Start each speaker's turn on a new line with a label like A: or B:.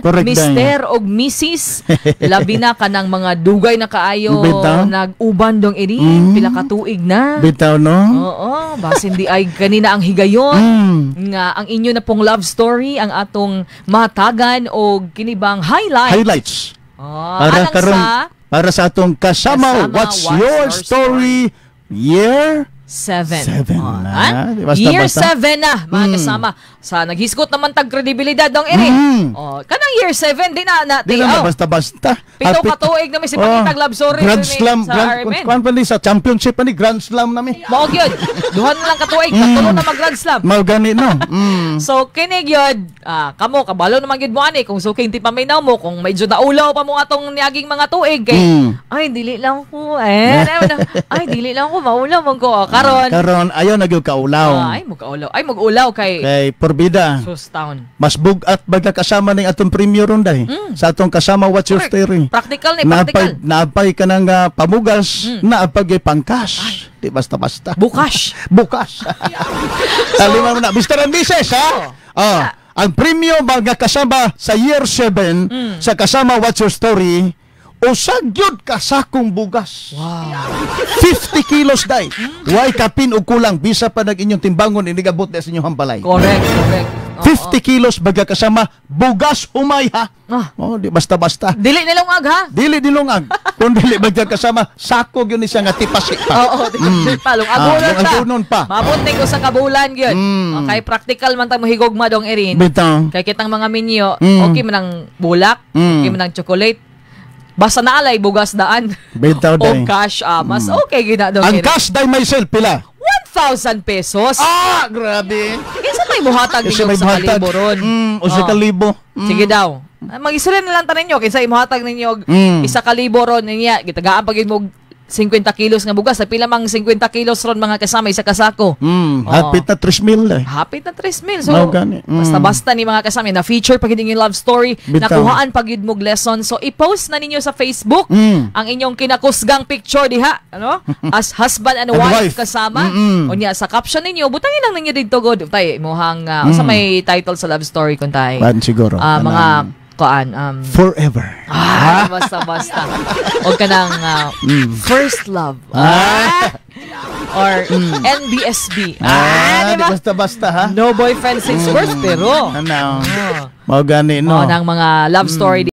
A: Correct,
B: Mister og Mrs. Labi na kanang mga dugay na kaayo
A: Bitaw.
B: Nag-uban dong iri, pila ka tuig na.
A: Bitaw, no?
B: Oo, basin di ay kanina ang higayon nga ang inyo na pong love story ang atong matagan o kinibang highlight.
A: Highlights.
B: Oh,
A: Para
B: alang
A: karon
B: sa
A: para sa atong kasama,
B: Kasama,
A: What's Your Story Year
B: 7.
A: 7
B: Oh,
A: na.
B: ah?
A: Di basta,
B: Year
A: basta.
B: 7 na, mga kasama. Sa naghisgot naman tag kredibilidad dong iri. Oh, kanang year 7 di na na
A: Di na
B: oh,
A: basta-basta.
B: 7 ka tuig na may si Pakitag love story
A: Grand
B: dun eh,
A: Slam,
B: sa
A: Grand,
B: RMN.
A: Kwan pa ni sa championship pa ni Grand Slam nami.
B: Mao gyud. Duha na lang ka tuig, katulo na mag Grand Slam.
A: Mao gani, no.
B: So kini gyud, kamo kabalo naman gyud mo ani kung suking ti paminaw mo, kung medyo naulaw pa mo atong niaging mga tuig kay "Ay, dili lang ko eh. Ay, dili lang ko maulaw man ko." Karon
A: Karon ayaw na gyud kaulaw.
B: Ay, magkaulaw. Ay, mag-ulaw kay
A: Kay porbida.
B: Sus town.
A: Mas bugat baga kasama ning atong premyo ron day. Sa atong kasama What's Your Story.
B: Practical ni practical.
A: Naapay ka ng pamugas, naapay pangkas. Di basta-basta.
B: Bukas.
A: Bukas. Talima mo na. Mr. and Mrs. Ha? Oh, ang premyo, mga kasama, sa year 7 sa kasama What's Your Story, usa gyud ka sakong bugas. 50 kilos day. Way kapin og kulang bisa pa nag inyong timbangon inigabot na sa inyong balay.
B: Correct, correct. Oo.
A: 50 kilos baga kasama bugas humay ha.
B: Ah.
A: Oh, di basta-basta.
B: Dili nilungag ha.
A: Dili dilungag. Kung dili bagya kasama, sako gyud ni siya nga tipasi pa.
B: Oo, di pa lungagunon
A: Ah,
B: ta.
A: lungagunon pa.
B: Maabot ni ko sa kabulan gyud. Okay, practical man ta mo higugma dong Erin.
A: Bitaw.
B: Kay kitang mga minyo, okay man ang bulak, okay man ang chocolate. Basta naalay bugas daan.
A: Bitaw
B: O
A: day.
B: cash, mas okay gina dong
A: Ang
B: Erin.
A: cash day myself pila?
B: 1,000 pesos.
A: Ah, grabe.
B: Kinsa may muhatag
A: Kasi
B: ninyo
A: may
B: sa
A: buhatag.
B: kalibo ron?
A: Usa
B: Oh.
A: ka libo.
B: Sige daw. Mag-istorya na lang ta ninyo kinsa imuhatag ninyo og 1,000 ron niya. Gitagaan pag mo 50 kilos nga bugas. Sa pila mang 50 kilos ron, mga kasama, isa ka sako? Oo.
A: Hapit na 3 mil eh.
B: Hapit na 3 mil. So,
A: Mao gani.
B: Basta-basta ni mga kasama, na feature pag yung love story,
A: Bitaw.
B: nakuhaan pag yun mog lesson. So, i-post na ninyo sa Facebook ang inyong kinakusgang picture diha, ano? As husband and
A: And
B: wife,
A: wife.
B: Kasama. Unya sa caption ninyo, butangin lang ninyo dito god. Tay, imuhang sa may title sa love story kun tay.
A: Kuan siguro.
B: Mga
A: Kanang
B: kuan
A: Forever.
B: Ah, basta basta. O kanang first love. Ah. Or NBSB. Ah,
A: Ah,
B: di
A: di
B: ba?
A: basta-basta ha.
B: No boyfriend since birth pero.
A: Ano?
B: Oh.
A: Mao gani, no.
B: Oh, ng mga love story.